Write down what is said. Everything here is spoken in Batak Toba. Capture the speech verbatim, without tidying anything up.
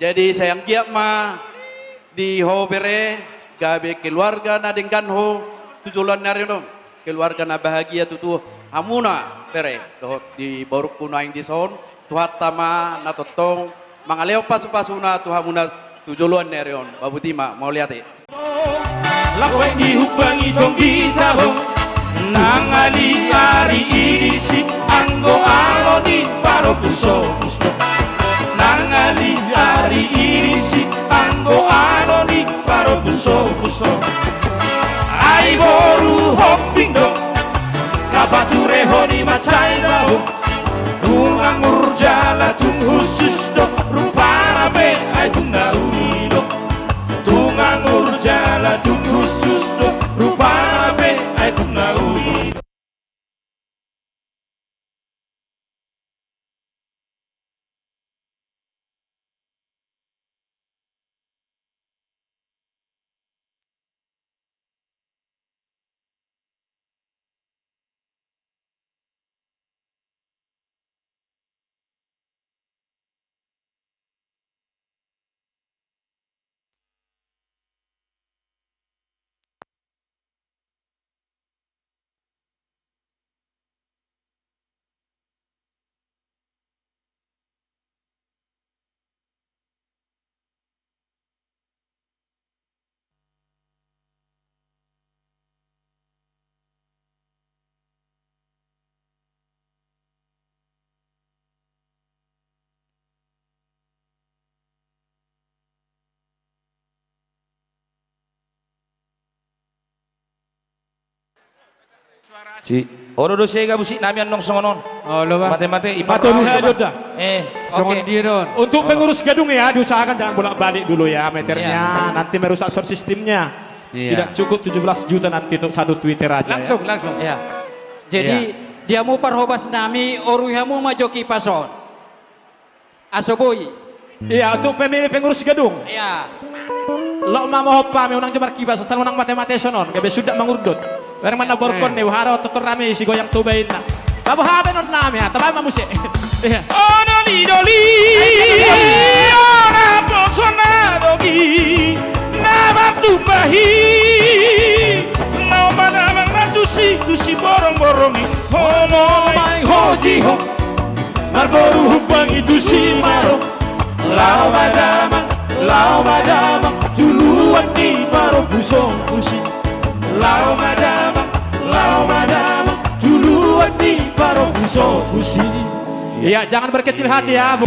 Jadi sai anggiat ma di ho bere, gabe keluarga na denggan ho tu joloan ni ari on. Keluarga na bahagia tutu hamuna bere, dohot di borungku nuaeng dison, Tuhanta ma na tongtong mangalehon pasupasuna tu hamuna tu joloan ni ari on. Babuti ma, mauliate. Laho i diumbangi tong di tabo, nang ali ari i disi, anggo alo ni parompuson. Nang ali ari i disi, anggo alo ni parompuson. Ai boru hombing do, na paturehon i mansai do. Tung anggur jala tung hushus do, rupana pe ai tung na uli do. Tung anggur jala tung hushus do, rupana pe ai tung na uli do. Si, olo do sega musik nami annon songon on. Olo, Bang. Mate-mate, i ma tolu hea do da. Eh. Songon dia do on. Untuk pengurus gedung ya, diusahakan jangan bolak-balik dulu ya meternya. Nanti merusak sound systemnya. Tidak cukup tujuh belas juta nanti untuk satu Twitter aja. Langsung, langsung. Jadi, di hamu parhobas nami, orui hamu ma jo kipas on. Aso boi. Iya, untuk pemilih pengurus gedung. Iya. Loas ma mohop hami, unang jo markipas, asal unang mate-mate songon on, gabe suda mangurdot. Barang mana borkon ni, uhara ototor rame isi goyang Toba inna. Babu habe non nami, ha, taba ma musik. Iya. Ono ni doli, ora poso na dogi, na batu bahi, na mana mangan tusi, tusi borong-borong i. Ono mai hoji ho. Marboru humbang i tusi maro. Laho ma damang, laho ma damang, tuluan ni parompuson tusi. Laho ma damang, laho ma damang, tuluan ni parompuson tusi. Iya, jangan berkecil hati ya.